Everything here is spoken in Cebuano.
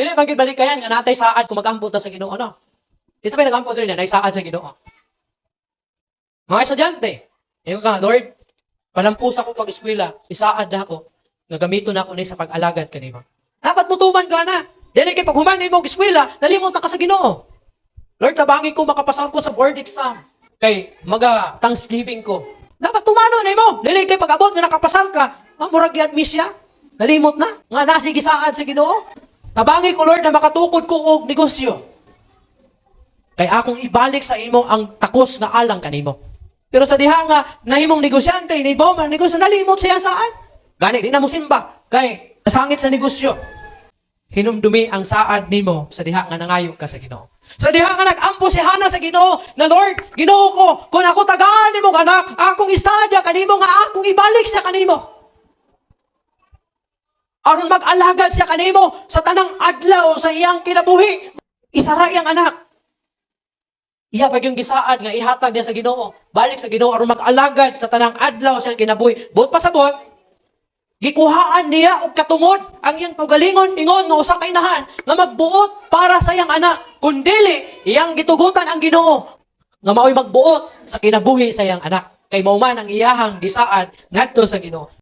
Dili man gyud balikayan nga natay saad kung mag-ampo ta sa Ginoo, no? Di sa may nag-ampo diri na saad sa Ginoo. Mga estudyante, ingon ka, "Lord, palampusa ko pag-eskwela, isaad na ako, nga gamiton na ako ni sa pag-alagad kanimo." Dapat mutuman ka na. Dili kay pag human nimo og eskwela, nalimot na ka sa Ginoo. "Lord, tabangi ko makapasar ko sa board exam. Kay maga Thanksgiving ko." Dapat tumano nimo. Dili kay pag-abot nga nakapasar ka, ah, murag gi-admit siya. Nalimot na. Nga nasi gisaad sa Ginoo. "Tabangi ko, Lord, na makatukod ko og negosyo. Kay akong ibalik sa imo ang takos nga alang kanimo." Pero sa diha nga nahimong negosyante, nibaw man negosyo, nalimot siya saan. Gani di na mo simba kay nasangit sa negosyo. Hinumdumi ang saad nimo sa diha nga nangayo ka sa Ginoo. Sa diha nga nag-ampo si Hana sa Ginoo na, "Lord, Ginoo ko, kung ako tagaan nimo anak, akong isaad kanimo nga akong ibalik sa kanimo. Aron mag-alagad siya kanimo sa tanang adlaw sa iyang kinabuhi." Isara iyang anak. Iya pa yung gisaad nga ihatag niya sa Ginoo. Balik sa Ginoo aron mag-alagad sa tanang adlaw sa iyang kinabuhi. Buot pasabot, gikuhaan niya og katungod ang iyang kaugalingon ingon nga usa ka inahan nga magbuot para sa iyang anak. Kun dili, iyang gitugutan ang Ginoo nga mao'y magbuot sa kinabuhi sa iyang anak. Kay mao man ang iyahang gisaad ngadto sa Ginoo.